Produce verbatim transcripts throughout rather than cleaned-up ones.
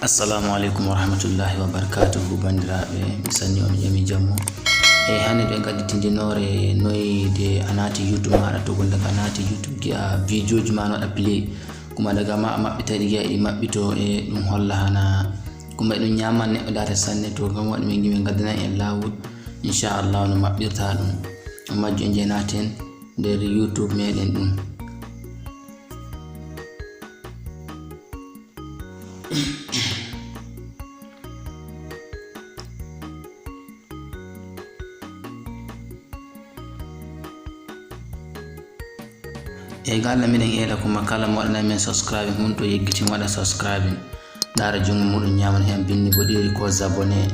Assalamu aleykum wa rahmatullahi wa barakatuhu, banndiraaɓe, mi salmini on, mi ƴami jammo. E hannde ɗo en ngaddi tindinoore noy de a naati YouTube maaɗa, to golle ka naati YouTube, gi'a videoji ma no waɗa play. Kuma daga ma a maɓɓita ɗi, gi'a ɗi maɓɓito, e ɗum holla hana kuma ɗum ñaman neɗɗo data sanne. To ngam waɗi min ngimin gaddana en laawol, inchallah no maɓɓirta ɗum. Majjo en jeenaten nder YouTube meɗen ɗum. E galla miɗen eela kuma kala mo waɗanay men subscribe, mun to yeggitin waɗa subscribe. Ndaara junngo muɗum ñaman hen binndi boɗiri ko abonné.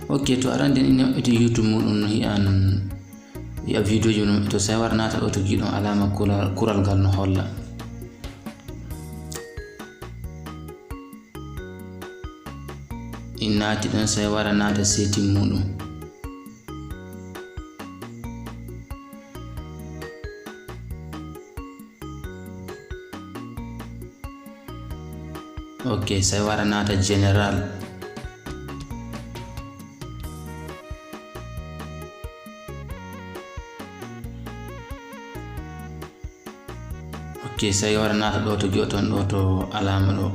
Ok, to aran den ina maɓɓiti YouTube muɗum no hi'an, yi'a videoji mum to sai wara nata ɗo to giɗon alama kural, kural gal no holla. In naati ɗon sai wara nata setting muɗum. Ok, sai wara nata general. Ok, sai wara nata ɗo to gi'oton ɗo to alama ɗo.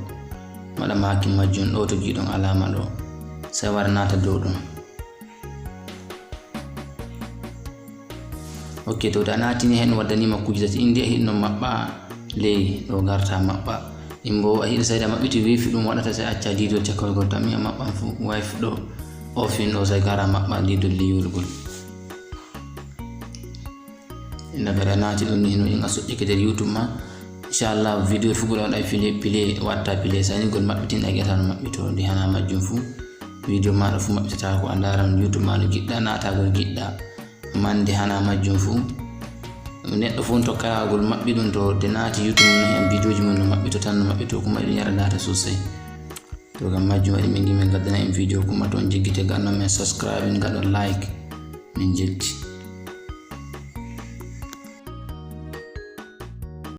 Waɗa makin majjum ɗo to gi'oton alama ɗo. Sai wara nata dow ɗon. Ok, to da natini hen waddanima kuje tati, inde a hiɗno maɓɓa ley ɗo garta maɓɓa. Imbo a hiɗa sai da maɓɓiti wifi ɗum waɗata sai acca didol cakkol gol tan mi a maɓɓan fu wifi ɗo ofin ɗo sai gara maɓɓa didol liyol gol. Inda gada nati ɗum ni no in a soƴƴike nder YouTube ma. Inchallah video fu gol on ay pile pile watta pile sai ni gol maɓɓitin a gi'ata no maɓɓito ndi hana majjum fu. Video maɗa fu maɓɓitata ko a ndaran YouTube ma no giɗɗa natagol giɗɗa. Mande hana majjum fu neɗɗo fu on tokkayagol maɓɓi ɗum to de naati YouTube mum hen videoji mum no maɓɓito tan no maɓɓito kuma eɗum yara data sosai. To gam majjum waɗi min gimin gaddana en video kuma to on jeggite ganno men subscribe gaɗon like. Min jetti.